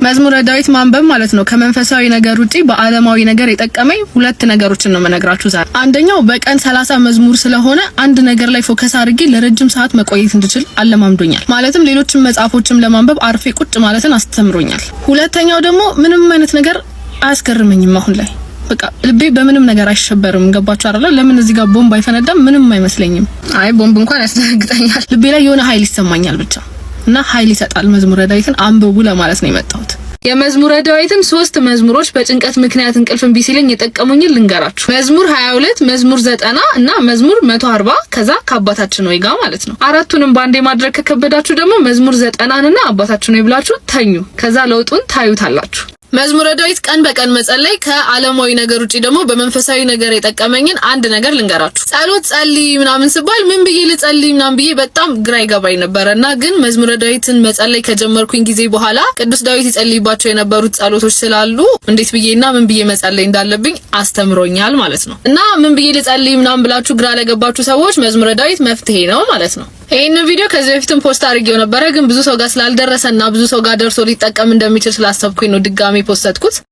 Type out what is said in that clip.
መዝሙረ ዳዊት ማንበብ ማለት ነው ከመንፈሳዊ ነገር ውጪ በዓለማዊ ነገር የጠቀመኝ ሁለት ነገሮችን ነው የምነግራችሁ ዛሬ። አንደኛው በቀን 30 መዝሙር ስለሆነ አንድ ነገር ላይ focus አድርጌ ለረጅም ሰዓት መቆየት እንድችል አለማምዶኛል። ማለትም ሌሎችን መጽሐፎችም ለማንበብ አርፌ ቁጭ ማለትን አስተምሮኛል። ሁለተኛው ደግሞ ምንም አይነት ነገር አያስገርመኝም አሁን ላይ። በቃ ልቤ በምንም ነገር አይሸበርም። ገባችሁ አይደለ? ለምን እዚህ ጋር ቦምብ አይፈነዳም? ምንም አይመስለኝም። አይ ቦምብ እንኳን ያስደነግጠኛል። ልቤ ላይ የሆነ ኃይል ይሰማኛል ብቻ እና ኃይል ይሰጣል። መዝሙረ ዳዊትን አንብቡ ለማለት ነው የመጣሁት። የመዝሙረ ዳዊትን ሶስት መዝሙሮች በጭንቀት ምክንያት እንቅልፍ እምቢ ሲለኝ የጠቀሙኝን ልንገራችሁ። መዝሙር 22፣ መዝሙር 90 እና መዝሙር 140 ከዛ ከአባታችን ሆይ ጋር ማለት ነው። አራቱንም ባንዴ ማድረግ ከከበዳችሁ ደግሞ መዝሙር 90ን እና አባታችን ሆይ ብላችሁ ተኙ። ከዛ ለውጡን ታዩታላችሁ። መዝሙረ ዳዊት ቀን በቀን መጸለይ ከዓለማዊ ነገር ውጪ ደግሞ በመንፈሳዊ ነገር የጠቀመኝን አንድ ነገር ልንገራችሁ። ጸሎት ጸልይ ምናምን ስባል ምን ብዬ ልጸልይ ምናምን ብዬ በጣም ግራ ይገባኝ ነበረ እና ግን መዝሙረ ዳዊትን መጸለይ ከጀመርኩኝ ጊዜ በኋላ ቅዱስ ዳዊት ይጸልይባቸው የነበሩት ጸሎቶች ስላሉ እንዴት ብዬና ምን ብዬ መጸለይ እንዳለብኝ አስተምሮኛል ማለት ነው። እና ምን ብዬ ልጸልይ ምናምን ብላችሁ ግራ ለገባችሁ ሰዎች መዝሙረ ዳዊት መፍትሄ ነው ማለት ነው። ይህንን ቪዲዮ ከዚህ በፊትም post አድርጌው ነበረ፣ ግን ብዙ ሰው ጋር ስላልደረሰና ብዙ ሰው ጋር ደርሶ ሊጠቀም እንደሚችል ስላሰብኩኝ ነው ድጋሚ ፖስትኩት።